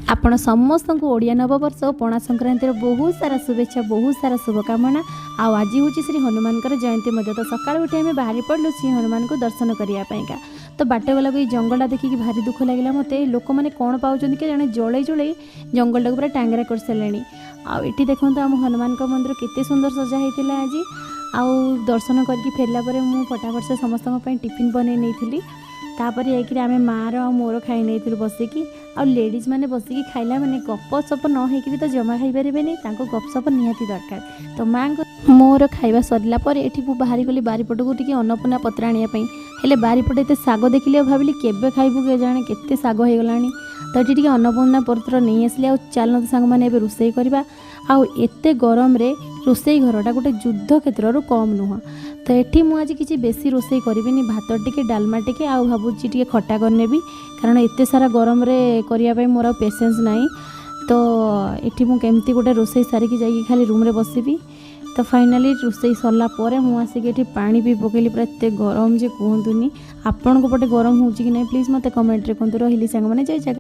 ଆପଣ ସମସ୍ତଙ୍କୁ ଓଡ଼ିଆ ନବବର୍ଷ ଓ ପଣା ସଂକ୍ରାନ୍ତିର ବହୁତ ସାରା ଶୁଭେଚ୍ଛା, ବହୁତ ସାରା ଶୁଭକାମନା। ଆଉ ଆଜି ହେଉଛି ଶ୍ରୀ ହନୁମାନଙ୍କର ଜୟନ୍ତୀ ମଧ୍ୟ। ତ ସକାଳୁ ଉଠି ଆମେ ବାହାରି ପଡ଼ିଲୁ ଶ୍ରୀ ହନୁମାନଙ୍କୁ ଦର୍ଶନ କରିବା ପାଇଁକା। ତ ବାଟ ଗଲାକୁ ଏଇ ଜଙ୍ଗଲଟା ଦେଖିକି ଭାରି ଦୁଃଖ ଲାଗିଲା ମୋତେ। ଲୋକମାନେ କ'ଣ ପାଉଛନ୍ତି କି ଜଣେ, ଜଳେଇ ଜଳେଇ ଜଙ୍ଗଲଟାକୁ ପୁରା ଟାଙ୍ଗରା କରିସାରିଲେଣି। ଆଉ ଏଠି ଦେଖନ୍ତୁ, ଆମ ହନୁମାନଙ୍କ ମନ୍ଦିର କେତେ ସୁନ୍ଦର ସଜା ହେଇଥିଲା ଆଜି। ଆଉ ଦର୍ଶନ କରିକି ଫେରିଲା ପରେ ମୁଁ ଫଟାଫଟ ସେ ସମସ୍ତଙ୍କ ପାଇଁ ଟିଫିନ୍ ବନେଇ ନେଇଥିଲି। ତାପରେ ଯାଇକିରି ଆମେ ମାଆର ଆଉ ମୋର ଖାଇ ନେଇଥିଲୁ ବସିକି। ଆଉ ଲେଡ଼ିଜ୍ ମାନେ ବସିକି ଖାଇଲା ମାନେ ଗପ ସପ ନ ହେଇକିରି ତ ଜମା ଖାଇପାରିବେନି, ତାଙ୍କୁ ଗପସପ ନିହାତି ଦରକାର। ତ ମାଆଙ୍କ ମୋର ଖାଇବା ସରିଲା ପରେ ଏଠି ମୁଁ ବାହାରି ଗଲି ବାରିପଟକୁ ଟିକେ ଅନ୍ନପୂର୍ଣ୍ଣା ପତ୍ର ଆଣିବା ପାଇଁ। ହେଲେ ବାରିପଟେ ଏତେ ଶାଗ ଦେଖିଲି ଆଉ ଭାବିଲି କେବେ ଖାଇବୁ କେଜାଣି, କେତେ ଶାଗ ହେଇଗଲାଣି। ତ ଏଠି ଟିକେ ଅନ୍ନପୂର୍ଣ୍ଣା ପତ୍ର ନେଇ ଆସିଲି। ଆଉ ଚାଲନ୍ତୁ ସାଙ୍ଗମାନେ, ଏବେ ରୋଷେଇ କରିବା। ଆଉ ଏତେ ଗରମରେ ରୋଷେଇ ଘରଟା ଗୋଟେ ଯୁଦ୍ଧ କ୍ଷେତ୍ରରୁ କମ୍ ନୁହଁ। ତ ଏଠି ମୁଁ ଆଜି କିଛି ବେଶୀ ରୋଷେଇ କରିବିନି, ଭାତ ଟିକେ, ଡାଲମା ଟିକେ, ଆଉ ଭାବୁଛି ଟିକେ ଖଟା କରିନେବି, କାରଣ ଏତେ ସାରା ଗରମରେ କରିବା ପାଇଁ ମୋର ଆଉ ପେସେନ୍ସ ନାହିଁ। ତ ଏଠି ମୁଁ କେମିତି ଗୋଟେ ରୋଷେଇ ସାରିକି ଯାଇକି ଖାଲି ରୁମ୍ରେ ବସିବି। ତ ଫାଇନାଲି ରୋଷେଇ ସରିଲା ପରେ ମୁଁ ଆସିକି ଏଠି ପାଣି ବି ପକେଇଲି। ପୁରା ଏତେ ଗରମ ଯେ କୁହନ୍ତୁନି। ଆପଣଙ୍କ ପଟେ ଗରମ ହେଉଛି କି ନାହିଁ, ପ୍ଲିଜ୍ ମୋତେ କମେଣ୍ଟରେ କୁହନ୍ତୁ। ରହିଲି ସାଙ୍ଗମାନେ, ଜୟ ଜଗନ୍ନାଥ।